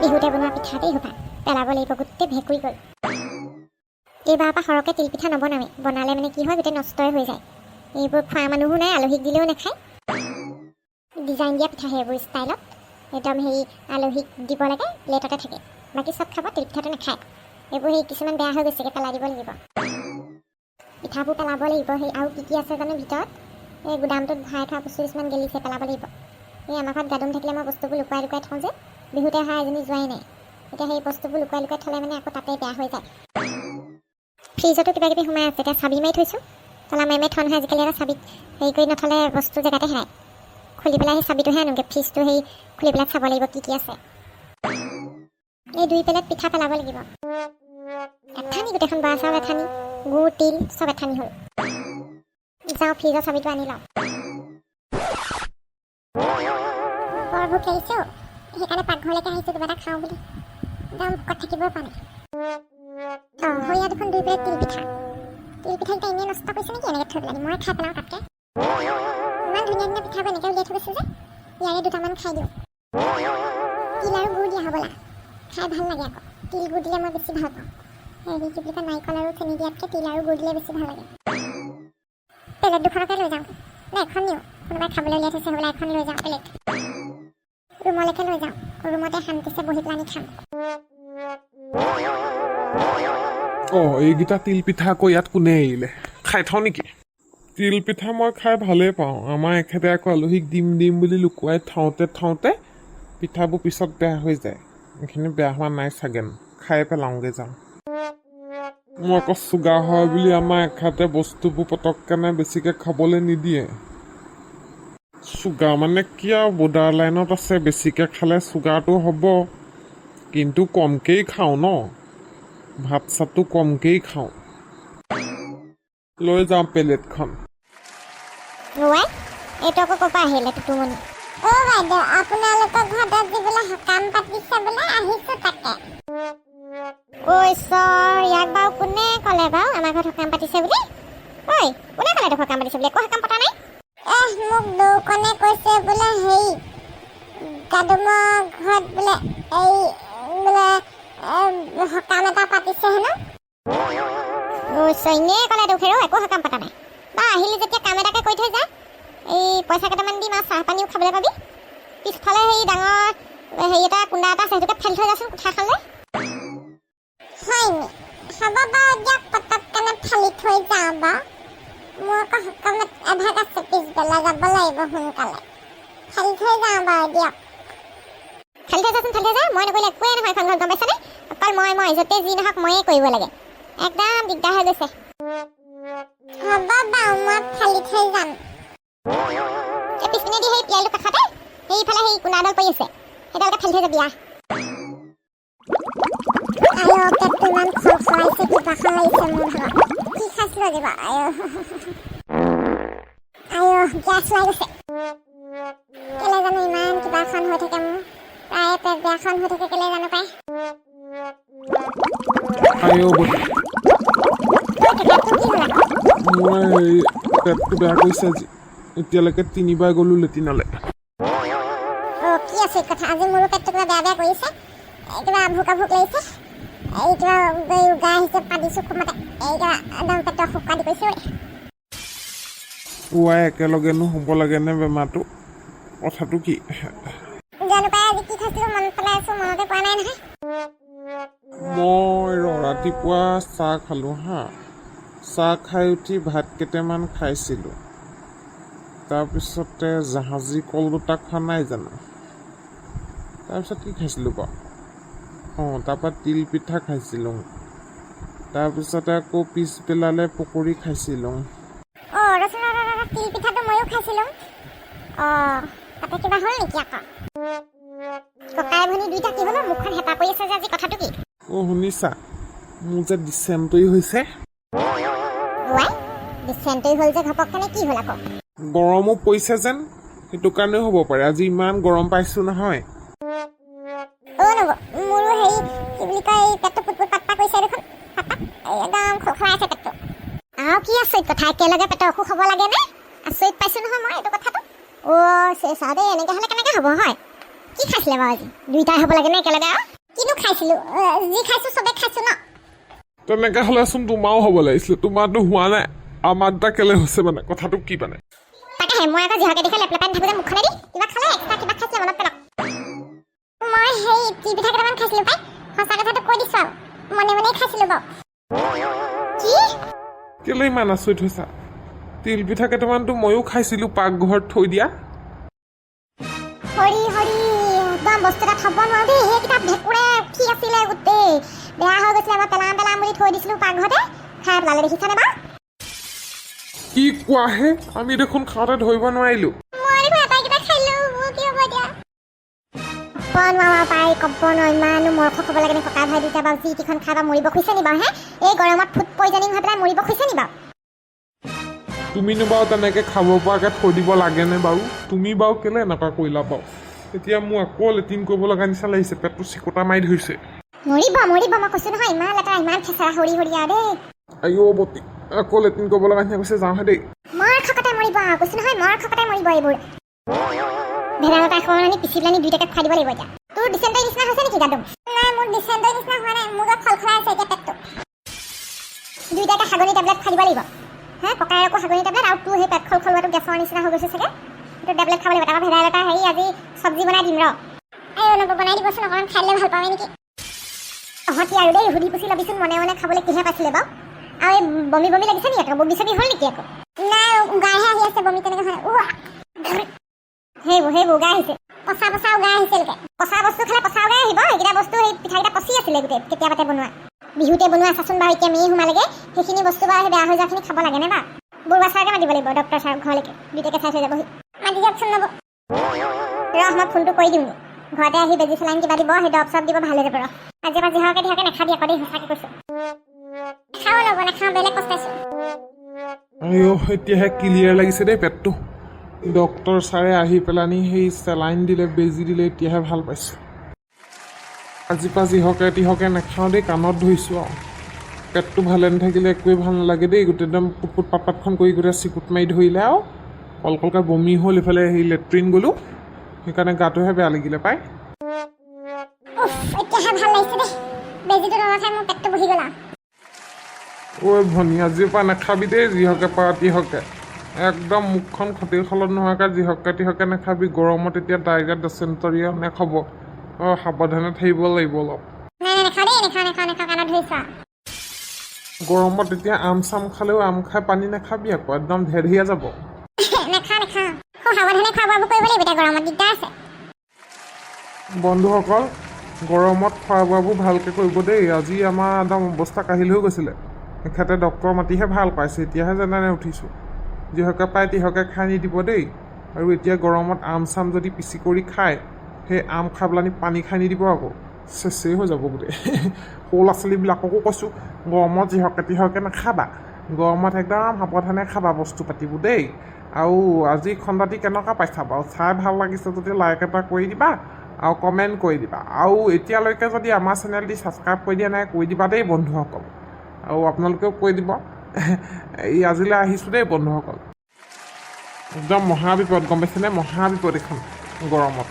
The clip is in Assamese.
বিহুতে বনোৱা পিঠা দেই সোপা পেলাব লাগিব, গোটেই ভেঁকুৰি গ'ল। এইবাৰৰ পৰা সৰহকৈ তিলপিঠা নবনাওৱে। বনালে মানে কি হয়, গোটেই নষ্টই হৈ যায়। এইবোৰ খোৱা মানুহো নাই, আলহীক দিলেও নাখায়। ডিজাইন দিয়া পিঠা সেইবোৰ ষ্টাইলত একদম হেৰি, আলহীক দিব লাগে, প্লেটতে থাকে, বাকী চব খাব, তিলপিঠাটো নাখায়। এইবোৰ সেই কিছুমান বেয়া হৈ গৈছেগৈ, পেলাই দিব লাগিব। পিঠাবোৰ পেলাব লাগিব। সেই আৰু কি কি আছে জানো ভিতৰত? এই গুদামটোত ভৰাই থোৱা বস্তু কিছুমান গেলিছে, পেলাব লাগিব। এই আমাৰ ঘৰত গাদুম থাকিলে মই বস্তুবোৰ লুকুৱাই লুকুৱাই থওঁ যে, বিহুতে অহা এজনী যোৱাই নাই। এতিয়া সেই বস্তুবোৰ লুকুৱাই লুকুৱাই থ'লে মানে আকৌ তাতে বেয়া হৈ যায়। ফ্ৰিজতো কিবা কিবি সোমাই আছে। এতিয়া চাবি মাৰি থৈছোঁ, তলা মাৰি মাৰি থওঁ নহয়। আজিকালি এটা চাবিত হেৰি কৰি নথ'লে বস্তু জেগাতে হেৰায়। খুলি পেলাই সেই চাবিটোহে আনোগৈ। ফ্ৰিজটো সেই খুলি পেলাই চাব লাগিব কি কি আছে। এই দুই প্লেট পিঠা পেলাব লাগিব। এঠানি গোটেইখন বৰা চাউল এঠানি, গুৰ, তিল চব এঠানি হ'ল। যাওঁ, ফ্ৰিজৰ চাবিটো আনি লওঁ। বৰ ভোক লাগিছে অ', সেইকাৰণে পাকঘৰলৈকে আহিছোঁ কিবা এটা খাওঁ বুলি। একদম ভোকত থাকিবই পৰা নাই। অঁ, সৈয়া দেখোন দুই প্লেট তিল পিঠা। তিল পিঠাকেইটা এনেই নষ্ট কৰিছে নেকি এনেকৈ থৈ পেলাই? মই খাই পেলাওঁ তাতকৈ। ইমান ধুনীয়া ধুনীয়া পিঠাবোৰ এনেকৈ উলিয়াই থৈ গৈছে যে, ইয়াৰে দুটামান খাই দিওঁ। তিল আৰু গুৰ দিয়া হ'বলা, খাই ভাল লাগে আকৌ। তিল গুৰ দিলে মই বেছি ভাল পাওঁ। হেৰি কি বুলি কয়, নাৰিকল আৰু চেনি দিয়াতকৈ তিল আৰু গুৰ দিলে বেছি ভাল লাগে। প্লেট দুখনকে লৈ যাওঁ নে এখন নিওঁ? কোনোবাই খাবলৈ উলিয়াই থৈছে হ'বলা। এখন লৈ যাওঁ প্লেট, ৰুমলৈকে লৈ যাওঁ। ৰুমতে শান্তিছে বহি পেলানি খাম। অঁ, এইকেইটা তিল পিঠা আকৌ ইয়াত কোনে এৰিলে? খাই থওঁ নেকি? তিল পিঠা মই খাই ভালেই পাওঁ। আমাৰ এখেতে আকৌ আলহীক দিম দিম বুলি লুকুৱাই থওঁতে থওঁতে পিঠাবোৰ পিছত বেয়া হৈ যায়। এইখিনি বেয়া হোৱা নাই চাগেন, খাই পেলাওঁগৈ যাওঁ। মোৰ আকৌ চুগাৰ হয় বুলি আমাৰ এখেতে বস্তুবোৰ পটককেনে বেছিকৈ খাবলৈ নিদিয়ে। চুগাৰ মানে কি আৰু, বৰ্ডাৰ লাইনত আছে। বেছিকৈ খালে চুগাৰটো হ'ব, কিন্তু কমকেই খাওঁ ন। ভাত চাতটো কমকেই খাওঁ। লৈ যাওঁ প্লেটখন। ৱাই, এইটো আকৌ ক'ৰ পৰা আহিলে টুটুমণি? অ' বাইদেউ, আপোনালোকৰ ঘৰত আজি বোলে সকাম পাতিছে বোলে, আহিছো তাকে। ঐ ঈশ্বৰ, ইয়াক বাৰু কোনে ক'লে বাৰু আমাৰ ঘৰত সকাম পাতিছে বুলি? ঐ, কোনে ক'লে তোক সকাম পাতিছে বুলি? একো সকাম পতা নাই। এহ, মোক দৌকণে কৈছে বোলে, হেৰি গাদুমৰ ঘৰত বোলে এই বোলে সকাম এটা পাতিছে হেনো। ঐ ঈশ্বৰ, এনেই ক'লে তোক। হেৰ, একো সকাম পতা নাই। বা আহিলি যেতিয়া কাম এটাকে কৰি থৈ যা। এই পইচা কেইটামান দিম আৰু চাহ পানীও খাবলৈ পাবি। পিছফালে সেই ডাঙৰ হেৰি এটা কুন্দা এটা আছে, সেইটোকে ঠেলি থৈ যাচোন কোঠাখনলৈ। হয় নি? হ'ব বাৰু দিয়ক, পটককেনে ফালি থৈ যাওঁ বাৰু। মোৰ আকৌ সকামত এভাগ আছে, পিছবেলা যাব লাগিব সোনকালে। ফালি থৈ যাওঁ বাৰু দিয়ক। ঠেলি থৈ যাচোন, ঠেলি থৈ যা। মই নকৰিলে একোৱেই নহয় এখন ঘৰত, গম পাইছানে? অকল মই মই য'তে যি নহওক ময়ে কৰিব লাগে। একদম দিগদাৰ হৈ গৈছে। হ'ব বাৰু, মই ফালি থৈ যাম। এই পিছপিনেদি সেই পিয়ালিটোৰ কাষতে সেইফালে সেই কুন্দাডাল পৰি আছে, সেইডালকে ঠেলি থৈ যাবি, আহ। আইঅ, পেটটো ইমান খলখলাইছে, কিবাখন লাগিছে মোৰ ভাগৰ। কি খাইছিলো আজি বাৰু? আইঅ আইঅ, গেছ ওলাই গৈছে। কেলে জানো ইমান কিবাখন হৈ থাকে মোৰ? প্ৰায়ে পেট বেয়াখন হৈ থাকে, কেলে জানো পাই। আইঅ বলি। ঐ কাকা, তোৰ কি হ'ল আকৌ? মই হেৰি, পেটটো বেয়া কৰিছে আজি। এতিয়ালৈকে তিনিবাৰ গ'লো লেটিনলৈ। অ', কি আচৰিত কথা, আজি মোৰো পেটটো কিবা বেয়া বেয়া কৰিছে। এই কিবা ভোকা ভোক লাগিছে। এই কিবা এই উগাই আহিছে, পাদিছো খুবমতে। এই কিবা একদম পেটটো শুকান কৰিছে ঐ। পুৱাই একেলগেনো হ'ব লাগেনে বেমাৰটো? কথাটো কি? জানো পাই, আজি কি খাইছিলো মনত পেলাই আছো, মনতে পৰা নাই নহয়। মই ৰাতিপুৱা চাহ খালোঁ হা। চাহ খাই উঠি ভাত কেইটামান খাইছিলোঁ। তাৰপিছতে জাহাজী কল দুটা খোৱা নাই জানো? তাৰপিছত কি খাইছিলোঁ বাৰু? অঁ, তাৰপৰা তিল পিঠা খাইছিলোঁ। তাৰপিছতে আকৌ পিছবেলালৈ পকৰি খাইছিলোঁ। অ', ৰচোন, ৰ ৰ ৰ, তিল পিঠাটো ময়ো খাইছিলো। অ', তাতে কিবা হ'ল নেকি আকৌ? ককাই ভনী দুইটা কি হ'ল অ'? মুখখন হেঁপা কৰি আছে যে আজি, কথাটো কি? অ' শুনিছা, মোৰ যে ডিচেণ্টৰি হৈছে। ৱাই, ডিচেণ্টৰি হ'ল যে ঘপককেনে, কি হ'ল আকৌ? গৰমো পৰিছে যেন, সেইটো কাৰণেও হ'ব পাৰে। আজি ইমান গৰম পাইছোঁ নহয়। অ' নবৌ, মোৰো হেৰি কি বুলি কয়, এই পেটটো পুট পুট পাট পাট কৰিছে দেখোন। পাট পাট, এই একদম খলখলাই আছে পেটটো। আৰু কি আচৰিত কথা, একেলগে পেটৰ অসুখ হ'ব লাগে নে? আচৰিত পাইছো নহয় মই এইটো কথাটো। অ' চাওঁ দেই, এনেকৈ হ'লে কেনেকৈ হ'ব হয়? কি খাইছিলে বাৰু আজি? দুইটাই হ'ব লাগে নে একেলগে আৰু? কিনো খাইছিলো, যি খাইছো চবে খাইছো ন। তেনেকে হ'লেচোন তোমাৰো হ'ব লাগিছিলে, তোমাৰতো হোৱা নাই, আমাৰ দুটা কেলে হৈছে মানে কথাটো কি মানে? তাকেহে, মই আকৌ যিহকে দেখে লেপ লেপাই নাথাকো যে মুখখনেদি। কিবা খালে এক্সট্ৰা কিবা খাইছিলে, মনত পেলাওক। মই সেই তিল পিঠা কেইটামান খাইছিলো পাই। সঁচা কথাটো কৈ দিছো আৰু, মনে মনেই খাইছিলো বাৰু। কি? কেলে ইমান আচৰিত হৈছা? তিল পিঠা কেইটামানতো ময়ো খাইছিলো পাকঘৰত থৈ দিয়া। হৰি হৰি, একদম বস্তু এটা থ'ব নোৱাৰো দেই। সেইকেইটা ভেঁকুৰে উঠি আছিলে, গোটেই বেয়া হৈ গৈছিলে। মই পেলাম পেলাম বুলি থৈ দিছিলো পাকঘৰতে, খাই পেলালে, দেখিছানে বাৰু? কি কোৱাহে! আমি দেখোন খাওঁতে ধৰিব নোৱাৰিলো। মই দেখোন আটাইকেইটা খাই দিলো, মোৰ কি হ'ব এতিয়া? ক'ব নোৱাৰো পাই, ক'ব নোৱাৰো। ইমানো মূৰ্খ খাব লাগে নে ককা ভাই দুটা বাৰু? যি টিখন খাই বা মৰিব খুজিছে নি বাৰু হে? এই গৰমত ফুড পয়জনিং হৈ পেলাই মৰিব খুজিছে নি বাৰু? তুমিনো বাৰু তেনেকে খাব পৰাকে থৈ দিব লাগেনে বাৰু? তুমি বাৰু কেলে এনেকুৱা কৰিলা বাৰু? এতিয়া মোৰ আকৌ লেট্ৰিন কৰিব লগা নিচিনা লাগিছে, পেটটো চিকটা মাৰি ধৰিছে। মৰিব মৰিব, মই কৈছো নহয়। ইমান লেতেৰা, ইমান খেচেৰা, হৰি হৰি আৰু দেই। আইঅ' বতি, আকৌ লেট্ৰিন কৰিব লগা নিচিনা কৈছে, যাওঁহে দেই। মৰ খকতে মৰিব আৰু, কৈছো নহয়, মৰ খকতে মৰিব এইবোৰ। ভেদাইলতা এখন আনি পিচি পেলানি দুইটাকে খুৱাই দিব লাগিব এতিয়া। তোৰ ডিচেণ্টাৰী নিচিনা হৈছে নেকি গাদম? নাই, মোৰ ডিচেণ্টাৰী নিচিনা হোৱা নাই, মোৰ খলখলাই আছে এতিয়া পেটটো। দুইটাকে হাগনি টেবলেট খুৱাই দিব লাগিব। হে, ককায়েৰকো হাগনি টেবলেট আৰু তোৰ সেই পেট খলখলোৱাটো গেছৰ নিচিনা হৈ গৈছে চাগে, সেইটো টেবলেট খাব লাগিব। তাৰপৰা ভেদাইলতা হেৰি আজি চব্জি বনাই দিম ৰ। আইঅ নবৌ, বনাই দিবচোন অকণমান, খাই দিলে ভাল পাওঁৱে নেকি। তহঁতি আৰু দেই, সুধি পুচি ল'বিচোন, মনে মনে খাবলৈ কিহে পাইছিলে বাৰু? আৰু এই বমি বমি লাগিছে নেকি আকৌ? বমি চমি হ'ল নেকি আকৌ? নাই, উগাইহে আহি আছে, বমি তেনেকে হোৱা নাই। উৱা। সেইবোৰ সেইবোৰ উগাই আহিছে? পচা পচা উগাই আহিছে লোকে। পচা বস্তু খালে পচা উগাই আহিব। সেইকেইটা বস্তু, সেই পিঠাকেইটা পচি আছিলে গোটেই, কেতিয়াবাতে বনোৱা, বিহুতে বনোৱা। চাচোন বাৰু, এতিয়া মে সোমালেগে, সেইখিনি বস্তু বাৰু, সেই বেয়া হৈ যোৱাখিনি খাব লাগেনে বাৰু? বৰুৱা ছাৰকে মাতিব লাগিব, ডক্টৰ ছাৰক ঘৰলৈকে, দুইটাকে চাই থৈ যাবহি। মাতি দিয়কচোন নবৌ। ৰহ, মই ফোনটো কৰি দিওঁ। ঘৰতে আহি বেজি চেলাইন কিবা দিব, সেই দৰৱ চৰৱ দিব, ভাল হৈ যাব। ৰহ, আজিৰ পৰা যিহকে তিহকে নাখাবি আকৌ দেই, সঁচাকে কৈছোঁ। নাখাওঁ নবৌ, নাখাওঁ, বেলেগ পস্তাইছো। আইঅ', এতিয়াহে ক্লিয়াৰ লাগিছে দেই পেটটো। ডক্টৰ ছাৰে আহি পেলানি সেই চেলাইন দিলে, বেজি দিলে, এতিয়াহে ভাল পাইছোঁ। আজিৰ পৰা যিহকে তিহকে নাখাওঁ দেই, কাণত ধৰিছোঁ আৰু। পেটটো ভালে নাথাকিলে একোৱেই ভাল নালাগে দেই। গোটেই একদম পুট পুট পাত পাতখন কৰি গোটেই চিকুট মাৰি ধৰিলে আৰু কলকলকৈ বমি হ'ল, ইফালে সেই লেট্ৰিন গ'লোঁ, সেইকাৰণে গাটোহে বেয়া লাগিলে পাই। উফ, এতিয়াহে ভাল লাগিছে দেই। বেজিটো নলখাই মোৰ পেটটো বহি গ'ল আৰু। ঐ ভনী, আজিৰ পৰা নাখাবি দেই যিহকে পাৰ তিহকে। একদম মুখখন খটিৰ খলত নোহোৱাকৈ যিহকে তিহকে নাখাবি। গৰমত এতিয়া ডায়েৰিয়া, ডিচেণ্টৰী অনেক হ'ব। অঁ, সাৱধানে থাকিব লাগিব অলপ। নাই নাই, নাখাওঁ দেই, নাখাওঁ নাখাওঁ নাখাওঁ, কাণত ধৰিছো আৰু। গৰমত এতিয়া আম চাম খালেও আম খাই পানী নাখাবি আকৌ, একদম ঢেৰঢেৰীয়া যাব। নাখাওঁ নাখাওঁ। খুব সাৱধানে খোৱা বোৱাবোৰ কৰিব লাগিব এতিয়া, গৰমত দিগদাৰ আছে। বন্ধুসকল, গৰমত খোৱা বোৱাবোৰ ভালকৈ কৰিব দেই। আজি আমাৰ একদম অৱস্থা কাহিল হৈ গৈছিলে, এখেতে ডক্টৰ মাতিহে ভাল পাইছে, এতিয়াহে যেনে উঠিছোঁ। যিহকে পায় তিহকে খাই নিদিব দেই। আৰু এতিয়া গৰমত আম চাম যদি পিচি কৰি খায়, সেই আম খাই পেলানি পানী খাই নিদিব আকৌ, চেচেই হৈ যাব গোটেই। সৰু ল'ৰা ছোৱালীবিলাককো কৈছোঁ, গৰমত যিহকে তিহকে নাখাবা, গৰমত একদম সাৱধানে খাবা বস্তু পাতিবোৰ দেই। আৰু আজি খণ্ডটি কেনেকুৱা পাইছা বাৰু? চাই ভাল লাগিছে যদি লাইক এটা কৰি দিবা আৰু কমেণ্ট কৰি দিবা। আৰু এতিয়ালৈকে যদি আমাৰ চেনেলটি ছাবস্ক্ৰাইব কৰি দিয়া নাই, কৰি দিবা দেই বন্ধুসকল। আৰু আপোনালোকেও কৈ দিব। এই আজিলৈ আহিছোঁ দেই বন্ধুসকল। একদম মহাবিপদ, গম পাইছেনে? মহাবিপদ এইখন গৰমত।